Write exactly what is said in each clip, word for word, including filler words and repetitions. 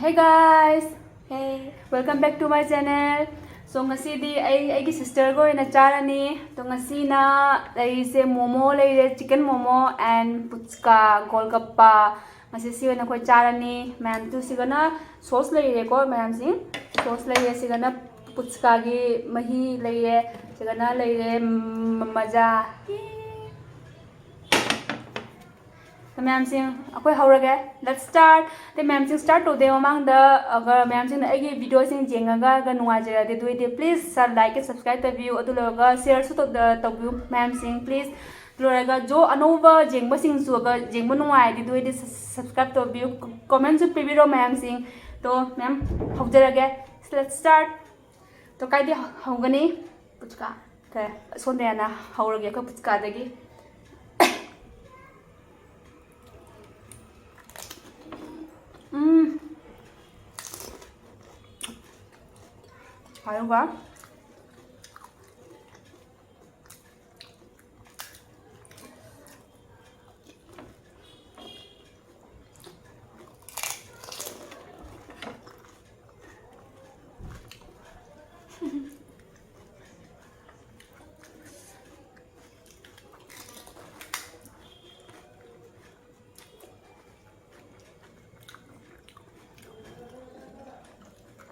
Hey guys, hey, welcome back to my channel. So ꯉꯁꯤꯗꯤ ꯑꯩ ꯑꯩꯒꯤ ꯁꯤꯁꯇꯔꯒ ꯑꯣꯏꯅ ꯆꯥꯔꯅꯤ꯫ ꯑꯗꯣ ꯉꯁꯤꯅ ꯂꯩꯔꯤꯁꯦ ꯃꯣꯃꯣ ꯂꯩꯔꯦ, ꯆꯤꯀꯟ ꯃꯣꯃꯣ and ꯄꯨꯆꯀꯥ, ꯒꯣꯜꯒꯞꯄꯥ꯫ ꯉꯁꯤ ꯁꯤ ꯑꯣꯏꯅ ꯑꯩꯈꯣꯏ ꯆꯥꯔꯅꯤ꯫ ꯃꯌꯥꯝꯁꯨ ꯁꯤꯒꯅ ꯁꯣꯁ ꯂꯩꯔꯦꯀꯣ ꯃꯌꯥꯝꯁꯤꯡ꯫ ꯁꯣꯁ ꯂꯩꯔꯦ, ꯁꯤꯒꯅ ꯄꯨꯆꯀꯥꯒꯤ ꯃꯍꯤ ꯂꯩꯔꯦ, ꯁꯤꯒꯅ ꯂꯩꯔꯦ ꯃꯖꯥ꯫ ꯃꯌꯥꯝꯁꯤꯡ ꯑꯩꯈꯣꯏ ꯍꯧꯔꯒꯦ꯫ Let's start. ꯑꯗꯩ ꯃꯌꯥꯝꯁꯤꯡ ꯁ꯭ꯇꯥꯔꯠ ꯇꯧꯗꯦ ꯃꯃꯥꯡꯗ ꯑꯒ ꯃꯌꯥꯝꯁꯤꯡꯅ ꯑꯩꯒꯤ ꯚꯤꯗꯤꯑꯣꯁꯤꯡ ꯌꯦꯡꯉꯒ ꯅꯨꯡꯉꯥꯏꯖꯔꯗꯤ ꯑꯗꯨ ꯑꯣꯏꯗꯤ please like and subscribe ꯇꯧꯕꯤꯌꯨ꯫ ꯑꯗꯨ ꯂꯣꯏꯔꯒ ꯁꯤꯌꯔꯁꯨ ꯇꯧ-, ꯇꯧꯕꯤꯌꯨ ꯃꯌꯥꯝꯁꯤꯡ please꯫ ꯑꯗꯨ ꯂꯣꯏꯔꯒ ꯖꯣ ꯑꯅꯧꯕ ꯌꯦꯡꯕꯁꯤꯡꯁꯨ ꯑꯒ ꯌꯦꯡꯕ ꯅꯨꯡꯉꯥꯏꯔꯗꯤ ꯑꯗꯨ ꯑꯣꯏꯗꯤ subscribe ꯇꯧꯕꯤꯌꯨ꯫ ꯀꯣꯃꯦꯟꯁꯨ ꯄꯤꯕꯤꯔꯣ ꯃꯌꯥꯝꯁꯤꯡ꯫ ꯇꯣ ꯃꯌꯥꯝ ꯍꯧꯖꯔꯒꯦ꯫ Let's start. ꯇꯣ ꯀꯥꯏꯗꯤ ꯍꯧꯒꯅꯤ? ꯄꯨꯆꯀꯥ꯫ ꯀꯩ? ꯁꯣꯝꯗ ꯌꯥꯅ ꯍꯧꯔꯒꯦ ꯑꯩꯈꯣꯏ ꯄꯨꯆꯀꯥꯗꯒꯤ꯫ ꯎꯝ꯫ ꯍꯥꯏꯔꯨꯕ꯫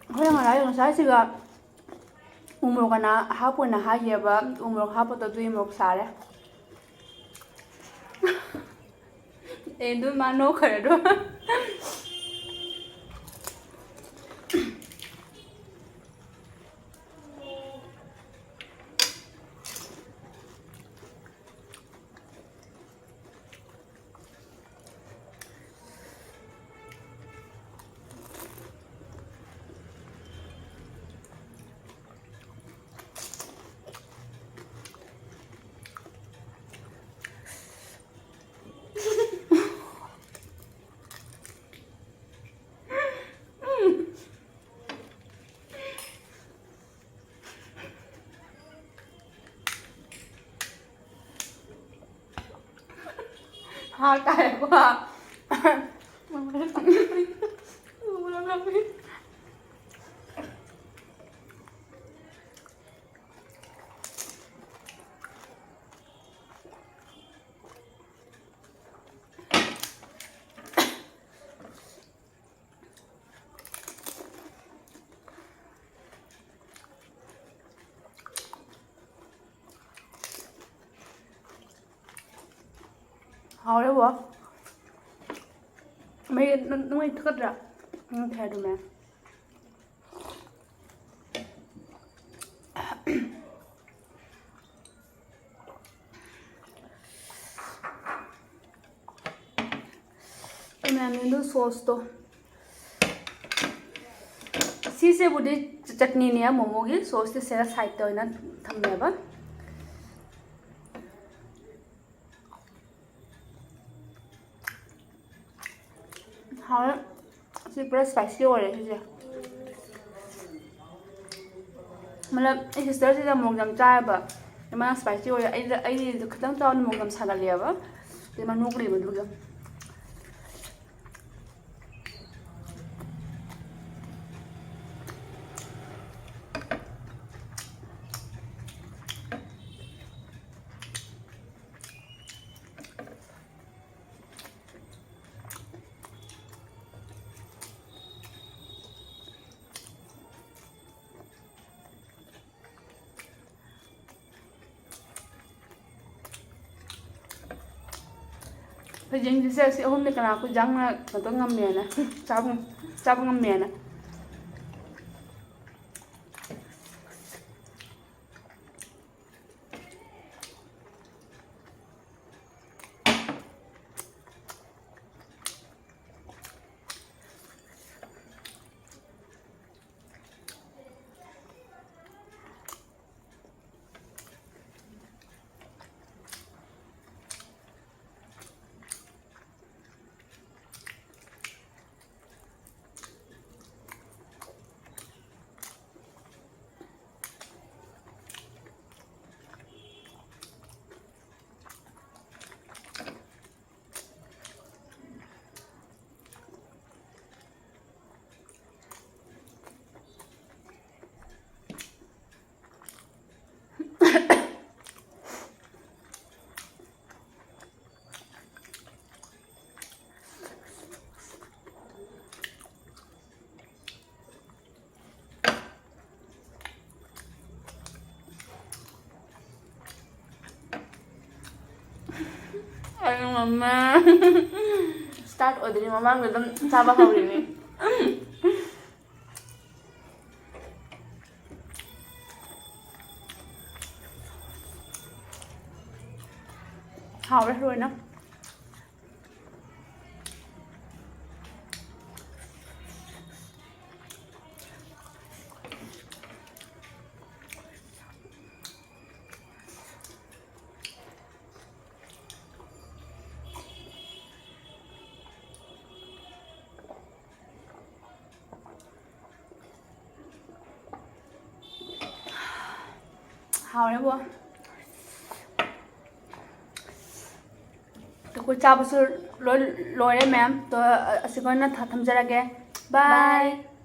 ꯑꯩꯈꯣꯏ ꯉꯁꯥꯏ, ꯉꯁꯥꯏꯁꯤꯒ ꯎ ꯃꯣꯔꯣꯛ ꯑꯅ ꯍꯥꯞꯄꯣꯅ ꯍꯥꯏꯈꯤꯑꯕ, ꯎ ꯃꯣꯔꯣꯛ ꯍꯥꯞꯄꯗꯣ ꯑꯗꯨꯒꯤ ꯃꯣꯔꯣꯛ ꯁꯥꯔꯦ꯫ ꯑꯦ, ꯑꯗꯨ ꯃꯥ ꯅꯣꯛꯈ꯭ꯔꯦ ꯑꯗꯣ꯫ ꯍꯥ ꯇꯥꯏꯀꯣ꯫ ꯍꯥꯎꯔꯦꯕꯣ꯫ ꯃꯩ ꯅ-, ꯅꯣꯏ ꯊꯛꯀꯗ꯭ꯔꯥ? ꯎꯝ, ꯊꯛꯑꯦ ꯑꯗꯨꯃꯥꯏꯅ꯫ ꯃꯌꯥꯝ ꯌꯦꯡꯗꯣ ꯁꯣꯁꯇꯣ꯫ ꯁꯤꯁꯦꯕꯨꯗꯤ ꯆꯠꯅꯤꯅꯦ, ꯃꯣꯃꯣꯒꯤ ꯁꯣꯁꯇꯤ ꯁꯤꯗ ꯁꯥꯏꯠꯇ ꯑꯣꯏꯅ ꯊꯝꯃꯦꯕ꯫ ꯍꯥꯎꯋꯦ꯫ ꯁꯤ ꯄꯨꯔꯥ ꯁ꯭ꯄꯥꯏꯁꯤ ꯑꯣꯏꯔꯦ ꯁꯤꯁꯦ꯫ ꯃꯇꯂꯕ ꯑꯩ ꯁꯤꯁꯇꯔꯁꯤꯗ ꯃꯣꯔꯣꯛ ꯌꯥꯝ ꯆꯥꯏꯌꯦꯕ꯫ ꯃꯥ ꯁ꯭ꯄꯥꯏꯁꯤ ꯑꯣꯏꯔꯦ꯫ ꯑꯩꯗ-, ꯑꯩꯗꯤ ꯈꯤꯇꯪ ꯆꯥꯎꯅ ꯃꯣꯔꯣꯛ ꯌꯥꯝ ꯁꯥꯒꯠꯂꯦꯕ꯫ ꯑꯗꯩ ꯃꯅꯨꯡ ꯂꯩꯕꯗꯨꯒ꯫ ꯐꯩꯖꯤꯡꯁꯤꯁꯦ ꯁꯤ ꯑꯍꯨꯝꯅ ꯀꯅꯥ ꯑꯩꯈꯣꯏ ꯌꯥꯡꯅ ꯀꯩꯅꯣ ꯇꯧ ꯉꯝꯃꯦꯅ, ꯆꯥꯕ, ꯆꯥꯕ ꯉꯝꯃꯦꯅ꯫ ꯑꯩ ꯉꯝꯃꯦ꯫ Start ꯑꯣꯏꯗ꯭ꯔꯤ ꯃꯃꯥꯡꯗ ꯑꯗꯨꯝ ꯆꯥꯕ ꯍꯧꯔꯤꯅꯤ꯫ ꯍꯥꯎꯔꯦ ꯂꯣꯏꯅ꯫ ꯍꯥꯎꯔꯦꯕꯣ꯫ ꯑꯩꯈꯣꯏ ꯆꯥꯕꯁꯨ ꯂꯣꯏ ꯂꯣꯏꯔꯦ ꯃꯌꯥꯝ꯫ ꯇꯣ, ꯑꯁꯤꯒ ꯑꯣꯏꯅ ꯊ-, ꯊꯝꯖꯔꯒꯦ꯫ Bye꯫ Bye꯫